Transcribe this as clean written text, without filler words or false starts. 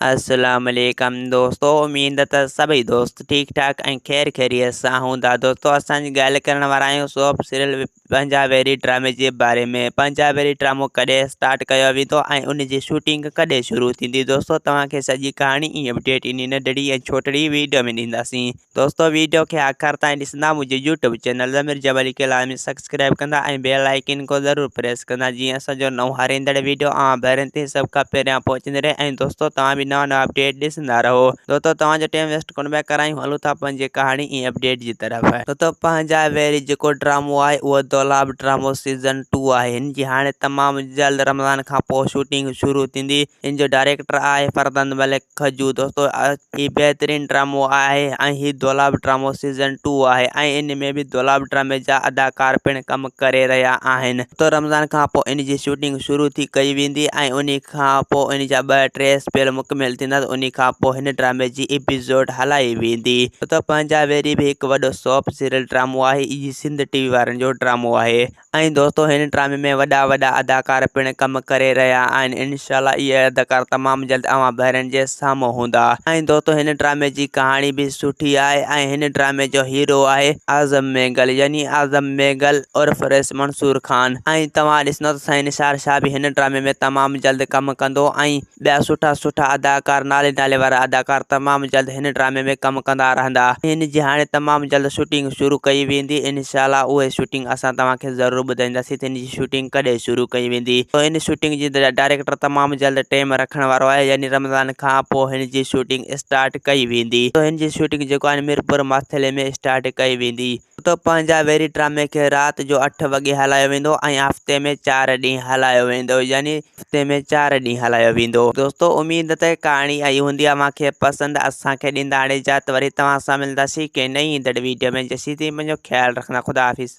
السلام عليڪم دوستو اميد ته سڀئي دوست ٺيڪ ٺاڪ ۽ خير خيريت سان هوندا دوستو اسان جي ڳالهه ڪرڻ وارا آهيون سوپ سيريل پنهنجا ويري ڊرامي جي باري ۾ پنهنجا ويري ڊرامو ڪڏهن اسٽارٽ ڪيو ويندو ۽ ان جي شوٽنگ ڪڏهن شروع ٿيندي دوستو توهان کي سڄي ڪهاڻي ۽ اپڊيٽ انهي ننڍڙي ۽ ڇوٽڙي ويڊيو ۾ ڏينداسين دوستو ويڊيو کي آخر تائين ڏسندا منهنجي يوٽيوب چينل ضمير جبلي کي لازمي سبسڪرائب ڪندا ۽ بيل آئيڪن کي ضرور پريس ڪندا جيئن اسان جو نئون هر ايندڙ ويڊيو اوهان ڀائرن تائين سڀ کان پهريان پهچندي رهي ۽ دوستو توهان به نوان نوان اپڊيٽ ڏسندا رهو دوستو توهان جو ٽيم ويسٽ ڪونه پيا ڪرايون هلون ٿا پنهنجي ڪهاڻي ۽ اپڊيٽ جي طرف. دوستو پنهنجا ويري جيڪو ڊرامو آهي اهو دولاب ڊرامو سيزن ٽو آهي هن جي هاڻي تمام جلد رمضان کان پوء شوٽنگ شروع ٿيندي ان جو ڊائريڪٽر آهي فرزند ملڪ کجو دوستو هي بهترين ڊرامو آهي ۽ هي دولاب ڊرامو سيزن ٽو آهي ۽ ان ۾ به دولاب ڊرامي جا اداڪار پڻ ڪم ڪري رهيا آهن. دوستو رمضان کان پوء ان جي شوٽنگ شروع ٿي ڪئي ويندي ۽ انهي کان پوء ان جا ٻه ٽي اسپيل مڪمل ٿيندا ته انهي کان پوء هن ڊرامي جي ايپيسوڊ هلائي ويندي. دوستو پنهنجا ويري به هڪ وڏو سوپ سيريل ڊرامو آهي هي سنڌ ٽي وي وارن جو ڊرامو آهي. ۽ دوستو هن ڊرامي ۾ وڏا وڏا اداڪار پڻ ڪم ڪري رهيا آهن انشاء الله اهي اداڪار تمام جلد اوهان ڀائرن جي سامهون هوندا ۽ دوستو هن ڊرامي جي ڪهاڻي به سٺي آهي ۽ هن ڊرامي جو هيرو آهي اعظم مينگل يعني اعظم مينگل عرف رئيس منصور خان ۽ توهان ڏسندو ته سائين نثار شاهه به هن ڊرامي ۾ تمام جلد ڪم ڪندو ۽ ٻيا سٺا سٺا اداڪار نالي نالي وارا اداڪار تمام جلد هن ڊرامي ۾ ڪم ڪندا رهندا. هن جي هاڻي تمام جلد شوٽنگ شروع ڪئي ويندي انشاء الله اهي شوٽنگ اسان توهان کي ضرور ٻڌائينداسين ته هن جي شوٽنگ ڪڏهن شروع ڪئي ويندي سو هن شوٽنگ جي ڊائريڪٽر تمام جلد ٽيم رکڻ وارو آهي يعني رمضان کان پوء هن جي شوٽنگ اسٽارٽ ڪئي ويندي سو هن جي شوٽنگ جيڪو آهي ميرپور ماٿيلي ۾ اسٽارٽ ڪئي ويندي. ته پنهنجا ويري ڊرامي کي رات جو اٺ وڳي هلايو ويندو ۽ هفتي ۾ چار ڏينهن هلايو ويندو يعني هفتي ۾ چار ڏينهن هلايو ويندو. دوستو اميد ته ڪهاڻي آئي هوندي اوهان کي پسند اسان کي ڏيندا هاڻي اجازت وري توهان سان ملنداسين ڪنهن نئين ايندڙ ويڊيو ۾ جيسين تائين پنهنجو خيال رکندا خدا حافظ.